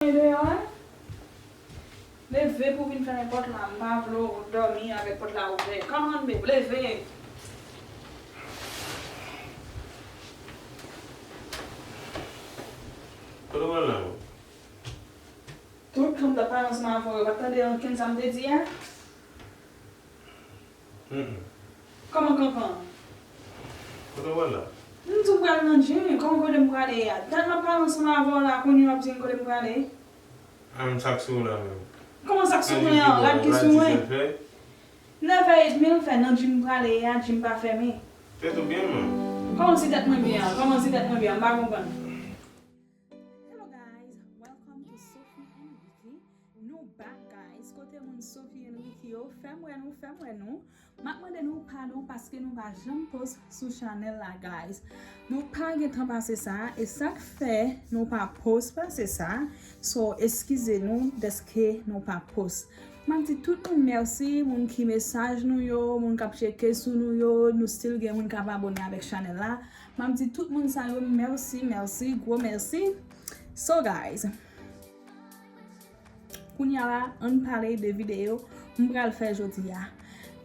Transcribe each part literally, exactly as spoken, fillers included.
Mwen deyò, wi. Leve pou vin fèmen pòt la. M pa vle w dòmi avèk pòt la ouvè. Come on, babe, leve. Kote w pral la, man? Tout tan m t ap pale ansanm avè w, ou pa t tande ankenn sa m te di a? Mm, mm. Kòman kankan? Kote w pral la? M di w pral nan gym, kòman kote m prale a? Dat m ap pale ansanm avè w la, kounye a w ap di m kote m prale? A, men sa k sou ou la menm? Kòman sa k sou mwen an? Rad ki sou mwen? Nèf è edmi l fè, nan gym m prale a, gym pa fèmen. Tèt ou byen, man? Kòman si tèt mwen byen an? Kòman si tèt mwen byen an? M pa konprann. Hello guys, welcome to Sophie and Ricky. Nou back guys, kote moun Sophie and Ricky yo? Fè m wè nou, fè m wè nou. M ap mande nou padon paske nou pa janm post sou chanèl la guys. Nou pa gen tan pase sa, e sa k fè nou pa post pase sa. So, eskize nou dèske nou pa post. M ap di tout moun mèsi, moun ki mesaj nou yo, moun k ap tcheke sou nou yo, nou still gen moun k ap abone avèk chanèl la. M ap di tout moun sa yo mèsi, mèsi, gwo mèsi. So guys, kounye a la, ann pale de videyo m pral fè jodi a.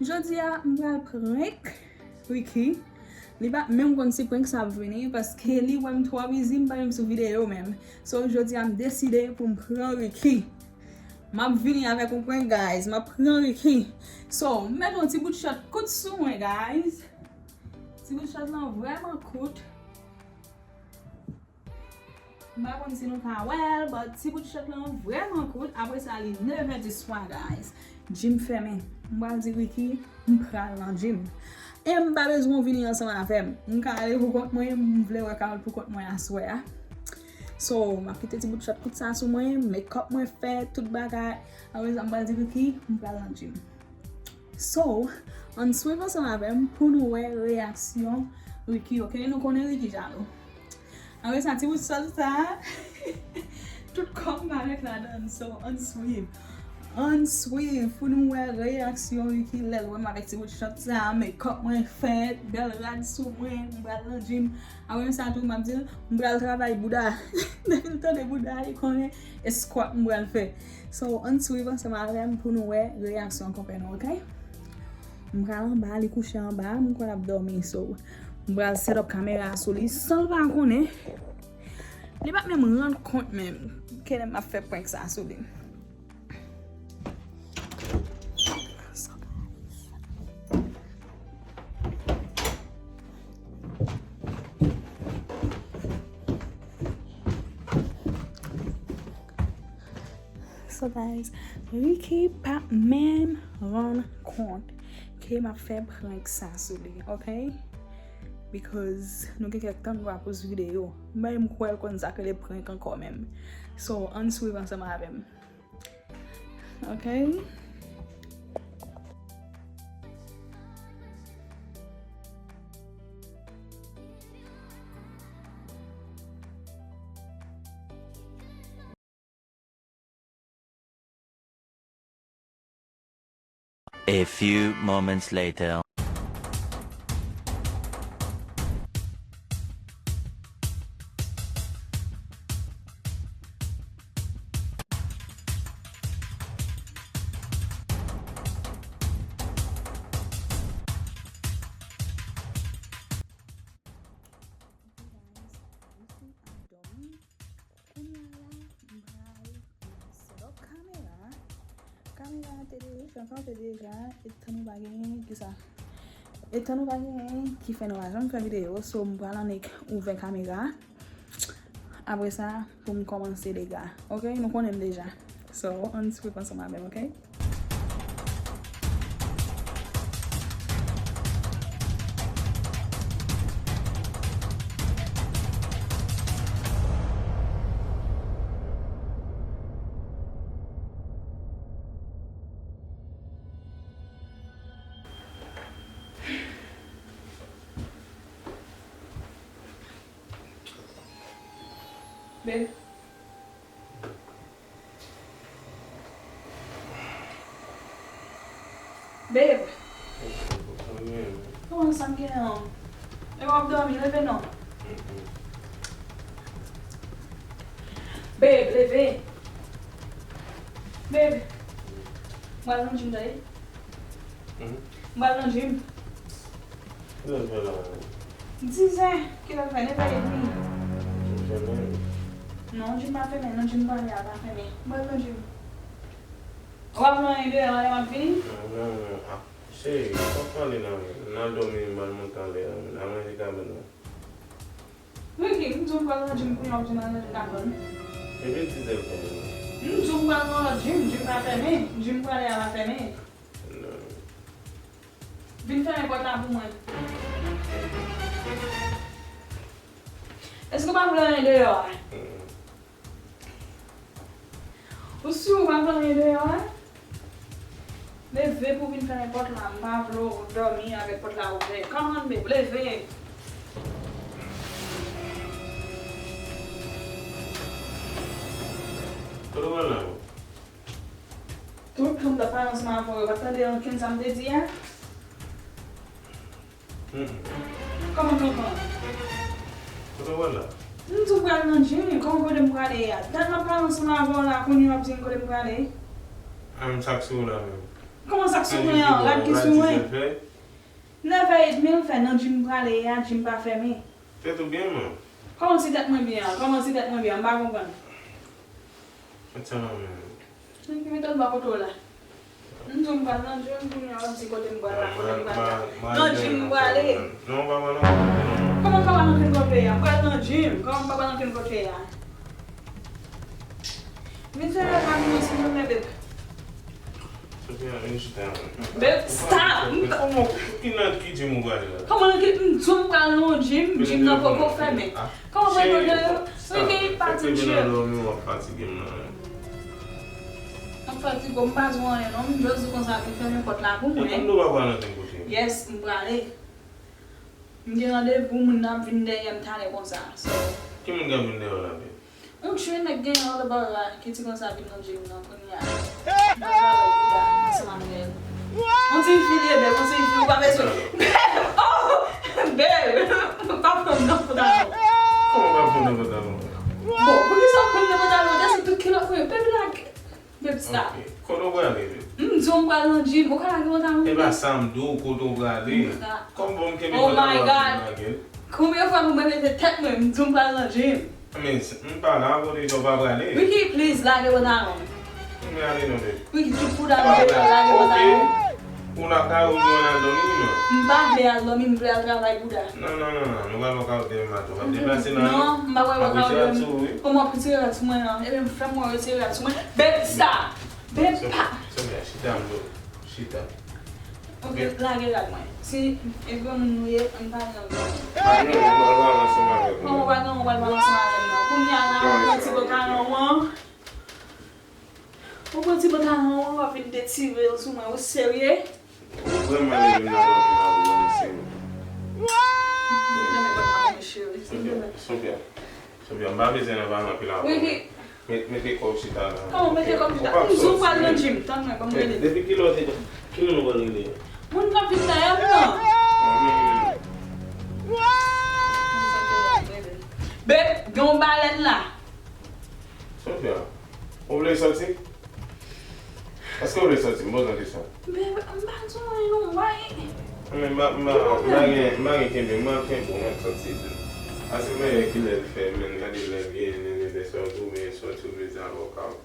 Jodi a, m pral prank Ricky. Li pa menm konn si prank sa ap vini, paske li wè m twò bizi, m pa menm sou videyo menm. So, jodi a, m deside pou m pran Ricky. M ap vini avèk yon prank, guys. M ap pran Ricky. So, m mete yon ti bout short kout sou mwen, guys. Ti bout short lan vrèman kout. M pa konn si nou ka wè l, but ti bout short lan vrèman kout. Apre sa, li nevè di swa, guys. Gym fèmen. M pral di Ricky, m pral nan gym. E m pa bezwen w vini ansanm avè m. M ka ale pou kont mwen, m vle wè Carol pou kont mwen aswè a. So, m ap kite ti bout short kout sa sou mwen, makeup mwen fèt, tout bagay. Apre sa, m pral di Ricky, m pral nan gym. So, ann swiv ansanm avè m pou nou wè reyaksyon Ricky, ok? Nou konnen Ricky jalou. Apre sa, ti bout short sa, tout kò m parèt ladan l. So, ann swiv. Ann swiv pou nou wè reyaksyon Ricky lè l wè m avèk ti bout short sa, makeup mwen fèt, bèl rad sou mwen, m pral nan gym. Apre sa tou, m ap di l, m pral travay bouda. Depi l tande bouda, li konnen e squat m pral fè. So, ann swiv ansanm avè m pou nou wè reyaksyon konpè nou, ok? M pral anba, li kouche anba, m kwè l ap dòmi. So, m pral set up kamera sou li san l pa konnen. Li pa t menm rann kont menm ke m ap fè prank sa sou li. So guys, Ricky pa menm rann kont ke m ap fè prank sa sou li, ok? Because nou gen kèk tan nou pa post videyo. M pa menm kwè l konn sa k rele prank ankò menm. So, ann swiv ansanm avè m. Ok? A few moments later. Kounye a la, m pral set up kamera. Kamera te deja, fè m fè te deja, etan nou pa genyen, kisa? Etan nou pa genyen, ki fè nou pa janm fè videyo, so m pral annik ouvè kamera. Apre sa, pou m kòmanse dega. Ok, nou konnen m deja. So, ann swiv ansanm avè m, ok? Babe. Babe. Kòman sa m gen an? E w ap dòmi, leve non. Babe, leve. Babe, m pral nan gym, tande? Mhm. M pral nan gym. Kilè l fè la menm? Dizè, kilè l fè? Nevè edmi. Gym fèmen wi. Non, gym pa fèmen, non, gym m prale a pa fèmen. M pral nan gym. W ap fè anyen deyò a lè m ap vini? Non, non, non. Ah, cheri, w ap pale nan men. N al dòmi, m al monte anlè a, a manje kabann nan. Ricky, m di w m pral nan gym kounye a, w ap di m al nan gym kabann. Epi dizè l fè menm. M di w m pral nan lòt gym, gym pa fèmen, gym m prale a pa fèmen. Non. Vin fèmen pòt la pou mwen. Èske w pa vle anyen deyò a? Mm. Ou si ou pa vle anyen deyò a? Leve pou vin fèmen pòt la, m pa vle w dòmi avèk pòt la ouvè. Come on, babe, leve! Kote w pral la menm? Tout tan m t ap pale ansanm avè w, ou pa t tande ankenn sa m te di a? Mm. Kòman m konprann? Kote w pral la? M di w pral nan gym, kòman kote m prale a? Dat m ap pale ansanm avè w la, kounye a w ap di m kote m prale? A, men sa k sou ou la menm? Kòman sa k sou mwen an? Gad ki sou mwen. Nèf è edmi l fè nan gym m prale a, gym pa fèmen. Tèt ou byen, man? Kòman si tèt mwen byen an? Kòman si tèt mwen byen an? M pa konprann. Mèt sa nan men. Mwen ki mete l bò kote w la. M di w m pral nan gym, kounye a w ap di kote m pral la, kote m pral la. Nan gym m prale. Non, pa pral nan gym. Kòman pa pral nan gym kote a? M pral nan gym. Kòman m pa pral nan gym kote a? Vin fè lè pa vin nan gym nan, babe. Sophia, vin chita. Babe, stop! Kòman, ki nan ki gym ou prale la? Kòman nan ki, m di w m pral nan gym, gym nan poko fèmen. Kòman mwen nan gym? Mwen gen pa di m cheri. Ou ap fatige m nan. M fatige, m pa di w anyen non, m just di konsa vin fèmen pòt la pou mwen. E konn nou pa pral ankenn kote? Yes, m prale. M gen randevou, moun nan ap vin dèyè m talè konsa. So. Ki moun k ap vin dèyè w la, babe? Yon tchwe nèg gen yon lòt bò la ki di konsa vin nan gym nan kounye a. M pral travay bouda ansanm avè l. Yon ti fi li ye, babe, yon ti fi, ou pa bezwen. Babe, oh! Babe, ou pa pran m nan pantalon. Kòman ou pa pran m nan pantalon? Bon, poukisa w pran m nan pantalon? Gade tout kilòt mwen, babe, lage. Babe, stop. Ok. Kote w prale, babe? M di w m pral nan gym, ou ka lage pantalon? E pa sa m di w, kote w prale? Kòman bon m kenbe pantalon ap vin lage l? Konbyen fwa pou mwen mete tèt mwen, m di w m pral nan gym? Men, m pa la, kote sa w pa prale? Ricky, please, lage pantalon. M prale non, babe. Ricky, tout bouda m te lage pantalon. Ok. Ou lakay ou, ou al dòmi, non? M pa vle al dòmi, m vle al travay bouda. Non, non, non, non, nou pral wòkout demen maten, w ap deplase nan. Non, m pa pral wòkout demen. Ou m ap retire rad sou mwen an, epi m fè m wè w retire rad sou mwen. Babe, stop! Babe, pa. Sophia, chita, m di w. Chita. Ok, lage rad mwen. Si e granmoun nou ye, ann pale nan granmoun. Pa gen anyen, m pral pale ansanm avèk ou. Kòman w pa gen anyen, w pral pale ansanm avè m nan? Kounye a la, ou pran ti pantalon an. Ou pran ti pantalon an, w ap vin detire l sou mwen. Ou serye? Ou vrèman leve m nan dòmi la pou mwen, serye. Sophia, Sophia, Sophia, m pa bezwen nan pale anpil avè w. Met, mete kò w chita la. Kòman mete kò m chita? M di w pral nan gym. Tann mwen, ban m rele. Depi kilè w te, ki moun ou pral rele? Moun k ap vin dèyè m nan. Babe, gen yon balèn la. Sophia, ou vle sòti? Èske w vle sòti? M poze w kesyon. Babe, m pa di w anyen non, why? Men m pa, m pa, m pa gen, m pa gen kenbe, m pa kenbe w, m ap sòti. Ase mwen kilè l fè, men gade lè l ye, men lè sa w tou, men sòti w vle di al wòkout.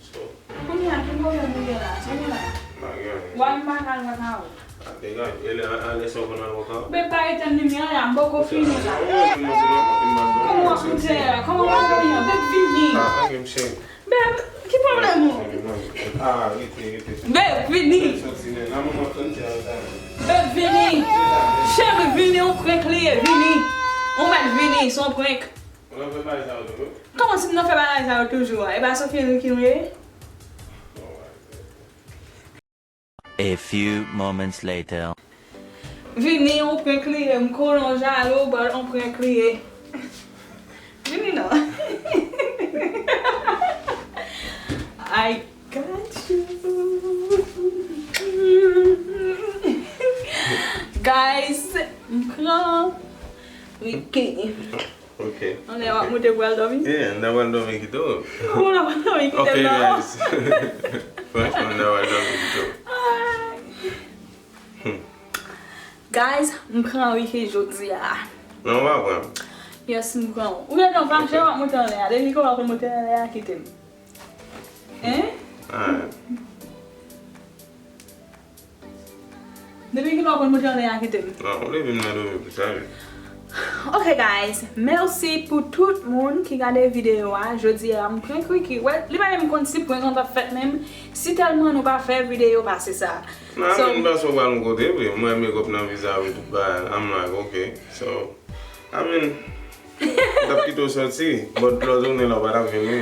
So. Kounye a, ki pwoblèm ou gen la? Kounye a. M pa gen anyen. Why m pa ka al wòkout? A, degaje. E lè, a, a lè sa w konn al wòkout? Babe, pa etenn limyè a, m poko fini la. Kòman w ap koute a? Kòman w ap fini an? Babe, vini. A, ok, m cheri. Babe, ki pwoblèm ou? Ah, rete, rete. Babe, vini. Soti, men. La, manman, tann ti a, tann. Babe, vini. Cheri, vini, yon prank li ye, vini. Ou mèt vini, se yon prank. Ou nan fè bagay sa yo toujou? Kòman si m nan fè bagay sa yo toujou a? E pa Sophie Henry ki nou ye? Oh, my God. A few moments later. Vini, yon prank li ye, m konnen w jalou, but yon prank li ye. Vini non. I got you. Guys, m pran Ricky. Ok. Anlè w ap moute pou al dòmi? Yeah, n ta pral dòmi kite w. Kòman w ap dòmi kite m nan? Ok, guys. Franchman, n ta pral dòmi kite w. Guys, m pran Ricky jodi a. Non, w pa pran. Yes, m pran. Ou gentan fache, w ap moute anlè a. Depi kòman w ap moute anlè a, kite m. Hein? Alright. Depi kilè w konn moute anlè a kite m? Non, ou leve m nan dòmi pou sa, wi. Ok, guys, mèsi pou tout moun ki gade videyo a. Jodi a, m prank Ricky. Wè, li pa menm konn si prank lan t ap fèt menm. Si tèlman nou pa fè videyo pase sa. Nan, so, men m panse w pral yon kote vre. M wè makeup nan vizaj ou tout bagay. I'm like, ok. So, I mean, m t ap kite w soti, but lè w tounen la, w pa t ap vin wi.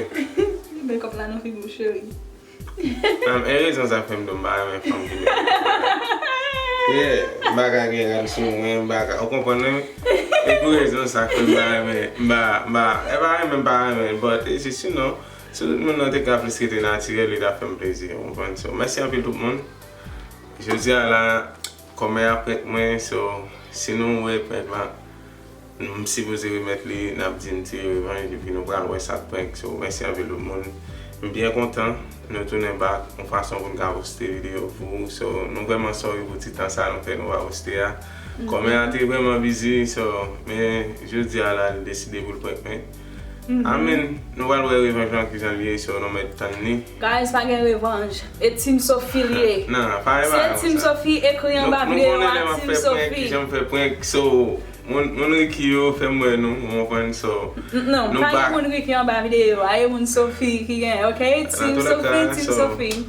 Makeup la nan figi w, cheri. Nan, e rezon sa k fè m di w m pa renmen fanm ki makeup. Yeah, m pa ka gen rad sou mwen, m pa ka, ou konprann wi? E pou rezon sa k fè m pa renmen, m pa, m pa, e pa renmen, m pa renmen, but e jis, you know, si tout moun nan te ka plis rete natirèl, li t ap fè m plezi, ou konprann? So, mèsi anpil tout moun. Jodi a la, kòmè a prank mwen, so, si nou wè prank la, m sipoze remèt li, n ap di n tire revanj, epi nou pral wè sa k prank. So, mèsi anpil tout moun. M byen kontan, nou tounen back, yon fason pou n ka poste videyo pou ou. So, nou vrèman sorry pou ti tan sa nou fè nou pa poste a. Kòmè a te vrèman busy, so, men jodi a la, li deside pou l prank mwen. I mean, nou pral wè revanj lan kijan l ye, so nou mèt tann li. Guys, pa gen revanj. E Team Sophie l ye. Nan, pa gen bagay konsa. Se Team Sophie, ekri anba videyo a, Team Sophie. Jan m fè prank, so, moun, moun Ricky yo fè m wè nou, ou konprann, so, n-, non, nou pa gen moun Ricky anba videyo a, e moun Sophie ki gen, ok? Team Sophie, Team Sophie.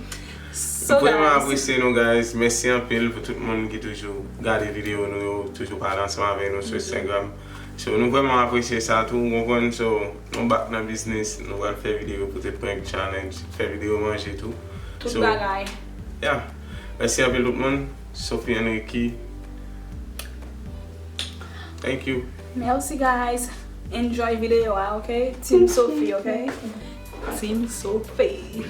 So, guys. M vrèman apresye nou, guys. Mèsi anpil pou tout moun ki toujou gade videyo nou yo, toujou pale ansanm avè nou sou Instagram. So, nou vrèman apresye sa tou, ou konprann? So, nou back nan biznis, nou pral fè videyo poutèt prank challenge, fè videyo manje tou. Tout bagay. Yeah. Mèsi anpil tout moun. Sophie and Ricky. Thank you. Merci, guys. Enjoy videyo a, ok? Team Sophie, ok? Team Sophie.